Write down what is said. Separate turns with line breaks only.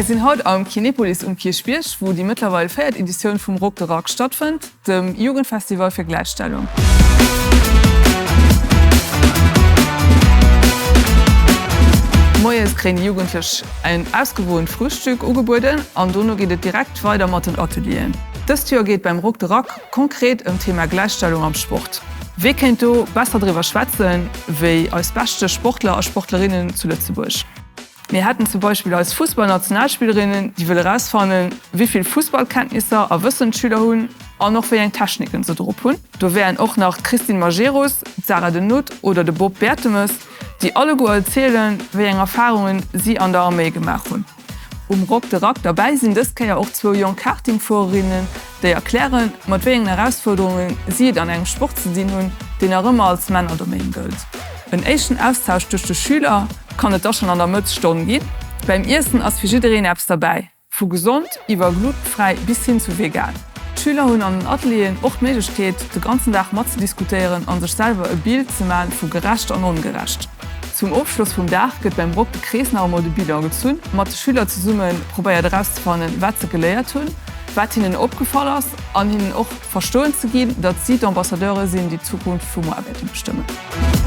Mir sinn haut am Kinepolis um Kierchbierg, wou déi mëttlerweil véiert Editioun vum Rock de Rack stattfënnt, dem Jugendfestival fir Gläichstellung. Moies kréien déi Jugendlech en ausgewoent Frühstück ugebueden an dono geet et direkt weider mat den Atelieren. Dëst Joer geet beim Rock de Rack konkret ëm d'Thema Gläichstellung am Sport. Wee kéint do besser driwwer schwätzen, wéi eis beschte Sportler a Sportlerinnen zu Lëtzebuerg? Mir hätten zum Beispill eis Fussballnationalspillerinnen, déi wëlle rausfannen, wéi vill Fussballkenntnisser a Wëssen d'Schüler hunn an och wéi eng Techniken se drop hunn. Do wären och nach d'Christine Majerus, d'Sarah de Nutte oder de Bob Bertemes, déi alleguer erzielen, wéi eng Erfarungen si an der Arméi gemaach hunn. Um Rock de Rack derbäi sinn dës Kéier och zwou jonk Kartingfuererinnen, déi erklären, mat wéi engen Erausfuerderunge si et an engem Sport ze dinn hunn, deen nach ëmmer als Männerdomaine gëllt. En éischten Austausch tëscht de Schüler kann et da schonn an der Mëttesstonn ginn. Beim Iessen ass fir jiddereen eppes derbäi, vu gesond iwwer glutenfräi bis hin zu vegan. D'Schüler hunn an den Atelieren och d'Méiglechkeet, de ganzen Dag matzediskutéieren an sech selwer e Bild ze man vu gerecht an ongerecht. Zum Ofschloss vum Dag gëtt beim Rock de Krees nach emol de Bilan gezunn, mat de Schüler zesumme probéiert erauszefannen, wat se geléiert hunn, wat hinnen opgefall ass an hinnen och verstoen ze ginn, datt si d'Ambassadeure sinn, déi d'Zukunft vu muar wäerte bestëmmen.